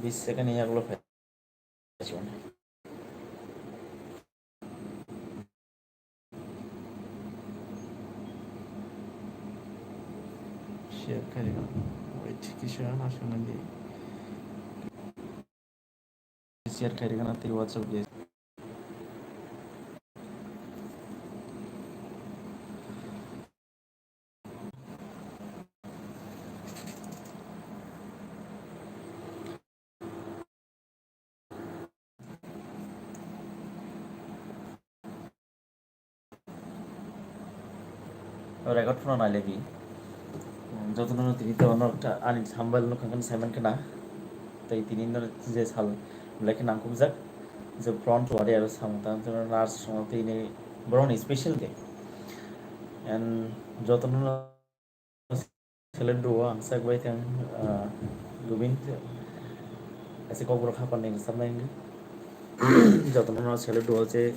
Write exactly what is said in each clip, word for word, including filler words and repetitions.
Bis second ni yagulo phai. Share khairigana. Wait, kisa na sangandi. Share khairigana tei WhatsApp ge. Record phano nailaibi. Jotono tini to ono ani thumbnail no khangkhe saiman khna. Tei tini no je sal belai khe nangkukjak. Je front to ari aro samung tang jotono nurse songno tini borokni special day. And jotono select duo ang sak bai thang, ah, Govind. Ase kokborok hapan ni samnai jotono select duo je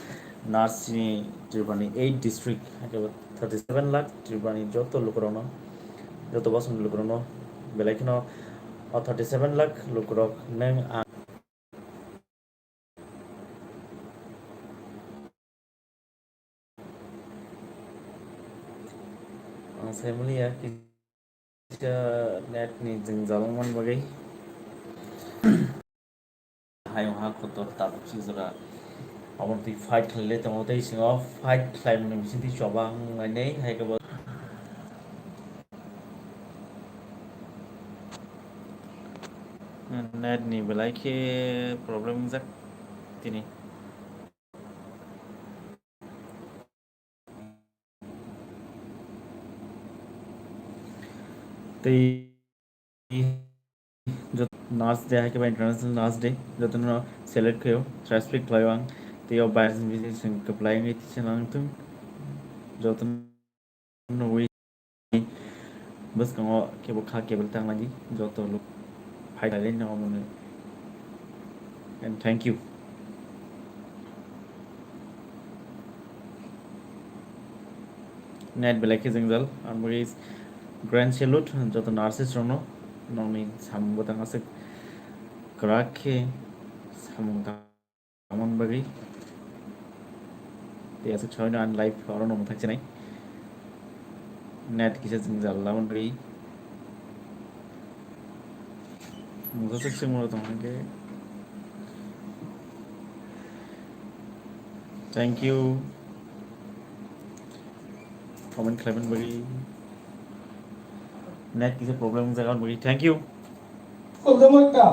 nurse ni Tripura ni eight district, thirty seven lakh Tripura ni joto lukurokno, joto bosong lukurokno belai kheno o thirty seven lakh lukurok neng ang Ang saimaliya kisa net ni jwngjal wngmani bagwi. Hayung ha kotor tabuk si jora. Aboni twi fight khlailai tongo tei singo fight khlaimani bisingtwi choba wnglainai hai khe bo. Net ni belai khe problem wngjak tini. Tei jot-, nurse day hai khe ba international nurse day, jotono select khaio, respect khlaio ang. Tei o virus ni bising kwplai wngwi tisa nang thung. Jotono nugwi bwskango kebo kha kebel tangladi, joto luk phai khlailai no omono. And thank you. Net belai khe jwngjal, ang bagwi grand salute joto nurses rokno, nokni samung bwtang aswk kwrak khe samung tang. Amon bagwi. Tei aswk saui no ani life oro no mwthang chinai. Net kisa jwngjal lamon bagwi. Mungsa swk swk mano tong hwnkhe. Thank you. Comment khlaiman bagwi. Net kisa problem wngjaga bagwi. Thank you. Kol dama ka.